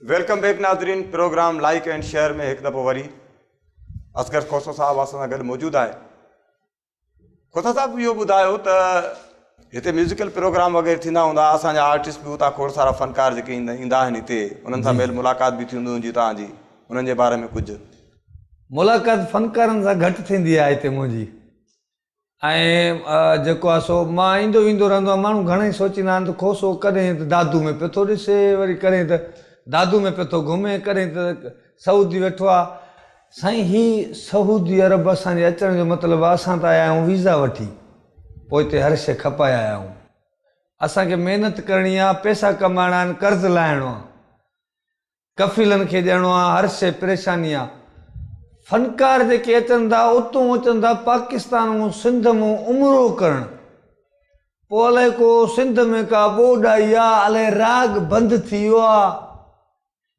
Welcome back ناظرين programme like and share ۾ هڪ دفعو وري اصغر کوسو صاحب اسان سان گڏ موجود آهي. کوسا صاحب اهو ٻڌايو ته هتي ميوزيڪل پروگرام وغيره ٿيندا هوندا اسان جا آرٽسٽ به اتان کوڙ سارا فنڪار جيڪي ايندا آهن هتي انهن سان ميل ملاقات به ٿيندي هوندي توهان جي انهن جي باري ۾ ڪجهه. ملاقات فنڪارن سان گهٽ ٿيندي آهي هتي منهنجي ۽ جيڪو آهي سو مان ايندو ويندو رهندو آهيان ماڻهو گهڻا ئي سوچيندا آهن ته کوسو ڪڏهن ته دادو ۾ پيو ٿو ڏسي وري ڪڏهن ته دادو ۾ پيو ٿو گهمي ڪڏهن ته سعودي ويٺو آهي سائين هي سعودي عرب اسان جي اچڻ جو مطلب آهي اسان ته آيا آهيون ويزا وٺي پوء هتي هر شيء کپائي آيا آهيون اسان کي محنت ڪرڻي آهي پئسا ڪمائڻا آهن قرض لاهڻو آهي ڪفيلن کي ڏيڻو آ هر شي پريشاني آ فنڪار جيڪي اچن ٿا اتون اچن ٿا پاڪستان مون سنڌ مون عمرو ڪرڻ پو الائي ڪو سنڌ ۾ ڪا ٻوڏ آئي آ الائي راڳ بند ٿي ويو آ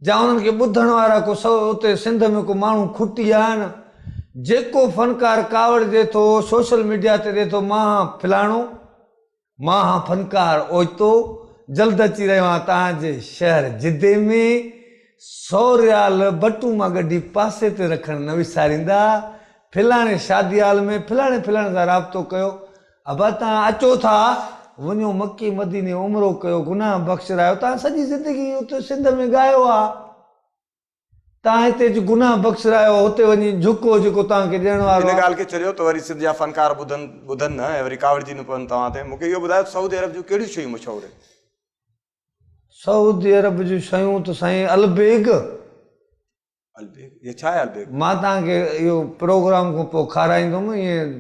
جا انهن کي ٻڌڻ وارا ڪو سو اتي سنڌ ۾ ڪو ماڻهو کٽي آيا آهن جيڪو فنڪار ڪاوڙجي ٿو سوشل ميڊيا تي ڏي ٿو مان هان فلاڻو مان هان فنڪار اوچتو جلد اچي رهيو آهيان توهان جي شهر جدي ۾، سو ريال بٽون مان ڳڍي پاسي تي رکڻ نه وساريندا، فلاڻي شادي هال ۾ فلاڻي فلاڻي سان رابطو ڪيو، ابا توهان اچو ٿا، وڃو مڪي مديني عمرو ڪيو گناهه بخشرايو، توهان سڄي زندگي اتي سنڌ ۾ ڳايو آ. تان هتي اچي گناهه بخشرايو، هتي وڃي جهڪو جيڪو توهان کي ڏيڻ وارو ان آهي. ڳالهه کي ڇڏيو ته وري سنڌ جا فنڪار ٻڌن ٻڌن نه ۽ وري ڪاوڙجي نه پون توهان تي. مون کي اهو ٻڌايو ته سعودي عرب جون ڪهڙيون شيون مشهور آهن؟ سعودي عرب جون شيون ته سائين البيگ. البيگ؟ اهو ڇا آهي البيگ؟ مان توهان کي اهو پروگرام کان پوء کارائيندم ائين.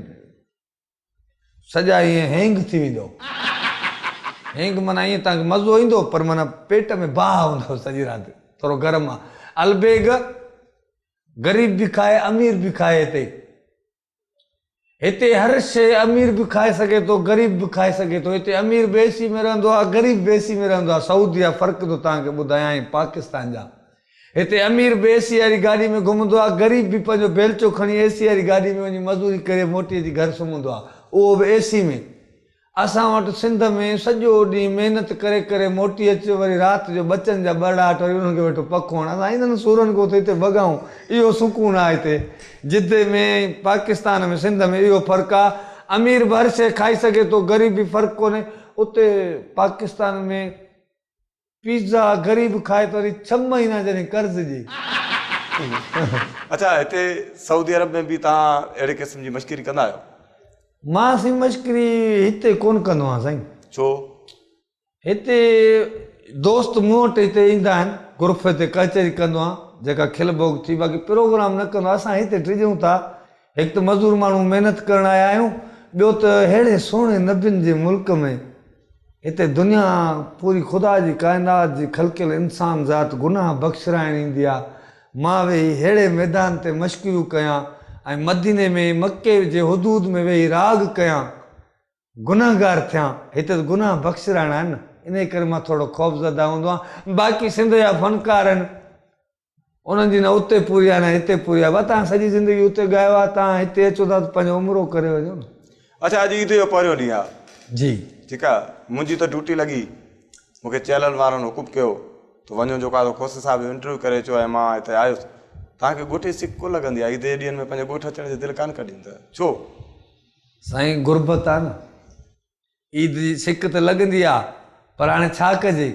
سڄا ائين هينگ ٿي ويندو. هينگ معنيٰ ائين توهان کي مزو ايندو پر معنيٰ پيٽ ۾ باهه هوندو سڄي رات ٿورو گرم آ. البيگ غريب به کائي امير به کائي هتي. هتي هر شيء امير به کائي سگهي ٿو غريب به کائي سگهي ٿو. هتي امير به اي سي ۾ رهندو آ غريب به اي سي ۾ رهندو آ. سعودي جا فرق ٿو توهان کي ٻڌايان ۽ پاڪستان جا. هتي امير به اي سي واري گاڏي ۾ گهمندو آ، غريب به پنهنجو بيلچو کڻي اي سي واري گاڏي ۾ وڃي مزوري ڪري موٽي اچي گهر سمهندو آ، اهو به اي سي ۾. اسان وٽ سنڌ ۾ سڄو ڏينهن محنت ڪري ڪري موٽي اچ وري رات جو ٻچن جا ٻرڙاٽ وري انهن کي ويٺو پکو هڻ. اسان انهن سورن کان ته هتي ڀڳائون، اهو سڪون آ هتي. جدي ۾ پاڪستان ۾ سنڌ ۾ اهو فرق آ. امير به هر شيء کائي سگهي ٿو، غريب به فرق ڪونهي. اتي پاڪستان ۾. پيزا غريب کائي ته وري ڇهه مهينا جڏهن قرض ڏي. اڇا هتي سعودي عرب ۾ به توهان اهڙي قسم جي مشڪري ڪندا آهيو؟ مان سائين مشڪري هتي ڪونه ڪندو آهيان سائين. ڇو؟ هتي دوست مون وٽ هتي ايندا آهن غرفي تي ڪچهري ڪندو آهيان جيڪا کل ڀوڳ ٿي باقي پروگرام نه ڪندو آهيان اسان هتي ڊڄون ٿا هڪ ته مزور ماڻهو محنت ڪرڻ آيا آهيون ٻيو ته ههڙي سهڻي نبين جي ملڪ ۾ هتي دنيا پوري خدا جي ڪائنات جي خلقيل انسان ذات گناهه بخشرائڻ ايندي آ. مان ويهي ههڙي ميدان تي مشڪريون ڪيان ۽ مديني ۾ مڪي جي حدود ۾ ويهي راڳ ڪيان گنهگار ٿيان هتي ته گناهه بخشرائڻ آهن نه انهي ڪري مان ٿورو خوفزده هوندو آهيان باقي سنڌ جا فنڪار آهن انهن جي نه اتي پوري آهي نه هتي پوري آهي. ڀا توهان سڄي زندگي اتي ڳايو آهي، توهان هتي اچو ٿا ته پنهنجو عمرو ڪري وڃو نه. اڇا اڄ عيد جو پهريون ڏينهن آهي. جي. ٺيڪ آهي منهنجي ته ڊيوٽي لڳي مون کي چينل وارن حڪم ڪيو ته وڃو جيڪو آهي سو کوسي صاحب جو انٽرويو ڪري اچو ۽ مان هتي آيس توهان کي ڳوٺ جي سڪ ڪونه لڳندي آهي عيد جي ڏينهن ۾ پنهنجي ڳوٺ اچڻ جي دل ڪانه ڪڍين ته ڇو؟ سائين غربت آهي نه. عيد جي سڪ ته لڳندي آ پر هاڻي ڇا ڪجي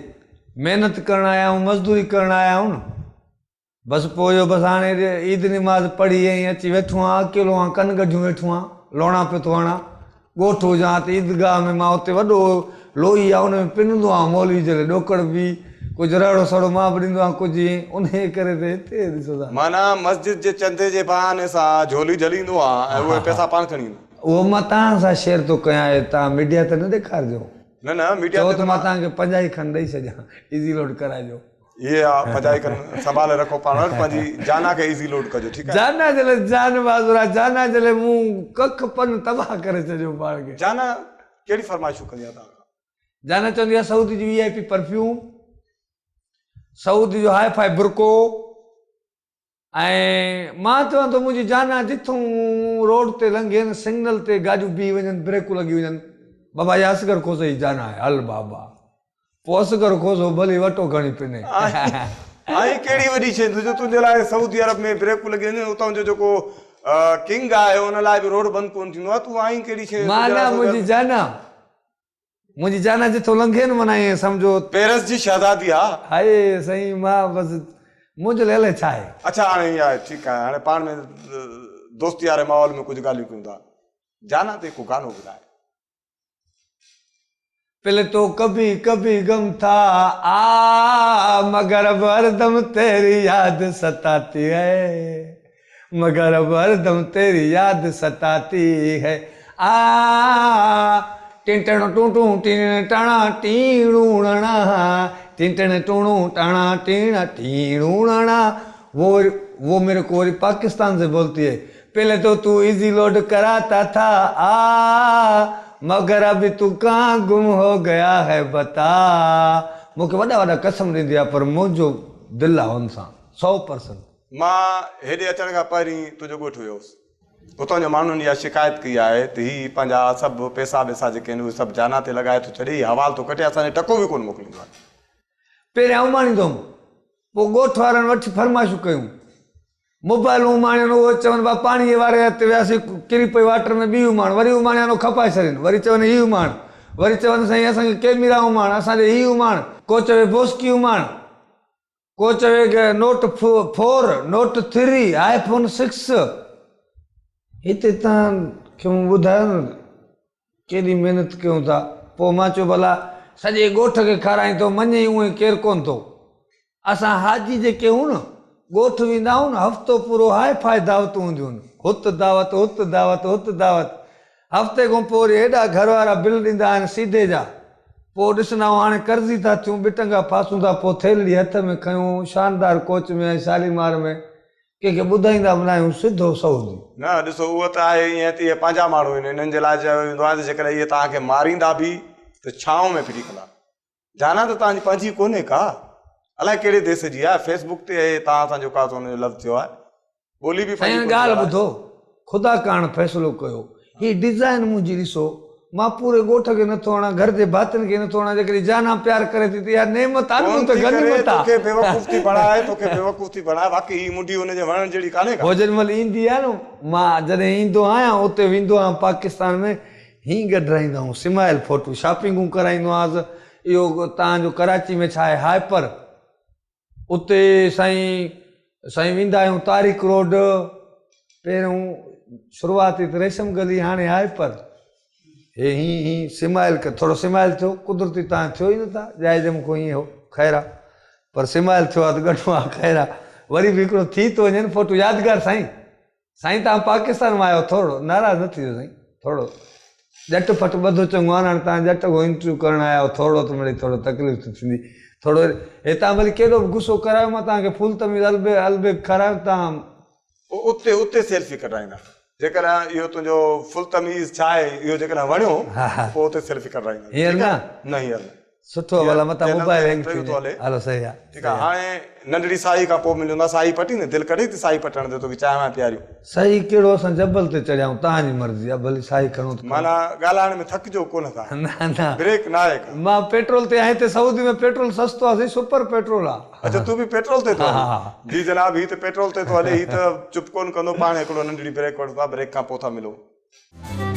محنت ڪرڻ آيا آهيون مزدوري ڪرڻ آيا آهيون نه بس پوء اهو بس هاڻي عيد نماز پڙهي ۽ اچي ويٺو آهيان اڪيلو آهيان ڪن ڳڍيون ويٺو آهيان لوڻا پيو ٿو هڻان ڳوٺ هجان ها ته عيدگاهه ۾ مان اتي وڏو لوئي آهي ان ۾ پنندو آهيان مولوي جي لاء ڏوڪڙ به ڪجهه رهڙو سڙو مان به ڏيندو آهيان ڪجهه ائين انهيء ڪري ته هتي ڏسو ٿا. معنيٰ مسجد جي چندي جي بهاني سان جهولي جهليندو آهيان ۽ اهي پئسا پاڻ کڻي ايندو. اهو مان توهان سان شيئر ٿو ڪيان اهي توهان ميڊيا تي نه ڏيکارجو. نه نه ميڊيا چئو تي ته ته مان توهان کي پنجاهي کن ڏئي ڇڏيان ايزي لوڊ ڪرائجو. اهي آ پنجاهي کن سنڀالي رکو پاڻ وٽ پنهنجي جانا کي ايزي لوڊ ڪجو ٺيڪ آهي. جانا جي لاء جان بازور آ جانا جي لاء مون ڪک پن تباهه ڪري ڇڏيو پاڻ کي. جانا ڪهڙي فرمائشون ڪندي آ توهان کان. جانا چوندي آ سعودي جي وي آء پي پرفيوم سعودي جو هاء فاء برقعو. ۽ مان چوان ٿو منهنجي جانا جٿون روڊ تي لنگهين سگنل تي گاڏيون بيهي وڃن بريڪون لڳي وڃن بابا هي اصغر کوسي جي جانا آهي هل بابا پوء اصغر کوسو ڀلي وٽو کڻي پني. آئين ڪهڙي وڏي شيء جو تنهنجي لاء سعودي عرب ۾ بريڪون لڳي وڃن، اتان جو جيڪو ڪنگ آهي ان لاء به روڊ بند ڪونه ٿيندو آهي، تون آئين ڪهڙي شيء؟ معنيٰ منهنجي جانا، منهنجي جانا جٿو لنگهي نه معنيٰ ائين سمجهو. پيرس جي شهزادي آ. هائي سائين مان بس منهنجي لاء الائي ڇا آهي. اڇا هاڻي ائين آهي ٺيڪ آهي هاڻي پاڻ ۾ دوستي واري ماحول ۾ ڪجهه ڳالهيون ڪيون ٿا. جانا تي ڪو گانو ٻڌاء. پل تو ڪڀي ڪڀي غم ٿا آ مگر اب هر دم تيري ياد ستاتي هي مگر اب هر دم تيري ياد ستاتي هي آ ٽنٽڻ ٽون ٽون ٽيڻ ٽاڻا ٽيڻون ڻا ٽنٽڻ ٽوڻو ٽاڻا ٽيڻا ٽيڻون ڻا وو وو ميري ڪو وري پاڪستان سي بولتي هي پهلي تو تو ايزي لوڊ ڪراتا ٿا آ مگر ابي تو ڪهان گم هو گيا هي بتا مون کي وڏا وڏا قسم ڏيندي آ پر منهنجو دل آ هن سان سو پرسنٽ. مان هيڏي اچڻ کان پهرين تنهنجو ڳوٺ ويو هوس. اتان جي ماڻهن اها شڪايت ڪئي آهي ته هي پنهنجا سڀ پئسا ٻئسا جيڪي آهن اهي سڀ جانا تي لڳائي ٿو ڇڏي، هي حوال ٿو ڪٽي، اسان ڏي ٽڪو به ڪونه موڪليندو آهي. پهريان اماڻيندو هوم، پوء ڳوٺ وارن وٺي فرمائشون ڪيون. موبائلون اماڻين، اهو چون با پاڻيء واري هٿ تي وياسين، ڪري پئي واٽر ۾ ٻي اماڻ، وري اماڻيان اهو کپائي ڇڏين، وري چون هي اماڻ، وري چون سائين اسان کي ڪيميرا اماڻ، اسان ڏي هي اماڻ، ڪو چوي بوسڪي اماڻ، ڪو چوي note four, note three, iPhone six. هتي توهان کي مون ٻڌايو نه ڪيڏي محنت ڪيون ٿا. پوء مان چيو ڀلا سڄي ڳوٺ کي کارائين ٿو، مڃي ئي اونهي ڪير ڪونه ٿو. اسان حاجي جيڪي هون نه، ڳوٺ ويندا هون نه، هفتو پورو هاء فاء دعوتون هونديون هن. هت دعوت، هت دعوت، هت دعوت. هفتي کان پوء وري هيڏا گهر وارا بل ڏيندا آهن سيڌي جا. پوء ڏسندا آهيون هاڻي قرضي ٿا ٿيون، ٻه ٽنگا ڦاسون ٿا، پوء ٿيلهڙي هٿ ۾ کنيون، شاندار ڪوچ ۾ ۽ شاليمار ۾. ڪنهن کي ٻڌائيندا به ناهيون سڌو سعودي. نه ڏسو اهو ته آهي ائين ته اهي پنهنجا ماڻهو آهن انهن جي لاء چيو ويندو آهي ته جيڪڏهن اهي توهان کي ماريندا به ته ڇانو ۾ ڦٽي ڪندا. جانا ته توهان جي پنهنجي ڪونهي ڪا الائي ڪهڙي ديس جي آهي فيس بڪ تي توهان سان جيڪو آهي سو ان جو لفظ ٿيو آهي ٻولي به پنهنجي سائين ڳالهه ٻڌو خدا ڪاڻ فيصلو ڪيو هي ڊزائن منهنجي ڏسو مان پوري ڳوٺ کي نٿو هڻان گهر جي ڀاتين کي نٿو هڻان جيڪڏهن جانان پيار ڪري ٿي ته اها نعمت آ نه مون ته غنيمت آ. توکي بيوقوف ٿي بڻائي توکي بيوقوف ٿي بڻائي واقعي هي منڍي ان جي وڻڻ جهڙي ڪانهي ڪا. هو جيڏي مهل ايندي آ نه مان جڏهن ايندو آهيان اتي ويندو آهيان پاڪستان ۾ هين ڳڍرائيندو آهيون سمائل فوٽو شاپنگون ڪرائيندو آهيانس اهو تان جو ڪراچي ۾ ڇا آهي هائپر اتي سائين سائين ويندا آهيون طارق روڊ پهريون شروعات ته ريشم گلي هاڻي هائپر هي هي هي سمائل ڪ ٿورو سمائل ٿيو قدرتي تان ٿيو ئي نٿا جائي جم کو ائين هو خير آ پر سمائل ٿيو آ ته ڳٺو آ خير آ وري به هڪڙو ٿي ٿو وڃي نه فوٽو يادگار سائين سائين توهان پاڪستان مان آهيو ٿورڙو ناراض نه ٿجو سائين ٿورڙو ڄٽ ڦٽ ٻڌو چڱو آهي نه هاڻي توهان ڄٽ کان انٽرويو ڪرڻ آيا آهيو ٿورڙو ته مڙئي ٿورو تڪليف ته ٿيندي ٿورڙو هتان ڀلي ڪيڏو به غصو ڪرايو مان توهان کي ڦول تميز البي البي کارايو توهان پوء اتي اتي سيلفي ڪڍرائيندا جيڪڏهن اهو تنهنجو فل تميز ڇا آهي اهو جيڪڏهن وڻيو ته پوء اتي سيلفي ڪڍرائيندا هينئر نه نه هينئر نه سٺو آ ڀلا متان موبائل هينگ ٿي وڃي هلو صحيح آ ٺيڪ آ هاڻي ننڍڙي سائي کان پوء مليون ٿا سائي پٽيندين دل ڪڍي ٿي سائي پٽڻ تي توکي چانهه وانهه پياريون. سائي ڪهڙو اسان جبل تي چڙهيا آهيون توهان جي مرضي آ ڀلي سائي کڻو ته کڻو. معنيٰ ڳالهائڻ ۾ ٿڪجو ڪونه ٿا نه نه بريڪ ناهي ڪا. مان پيٽرول تي آهيان هتي سعودي ۾ پيٽرول سستو آ سائين سپر پيٽرول آ. اڇا تون به پيٽرول تي ٿو هلين جي جناب هي ته پيٽرول تي ٿو هلي هي ته چپ ڪونه ڪندو پاڻ هڪڙو ننڍڙي بريڪ وٺون ٿا بريڪ کان پوء ٿا ملون.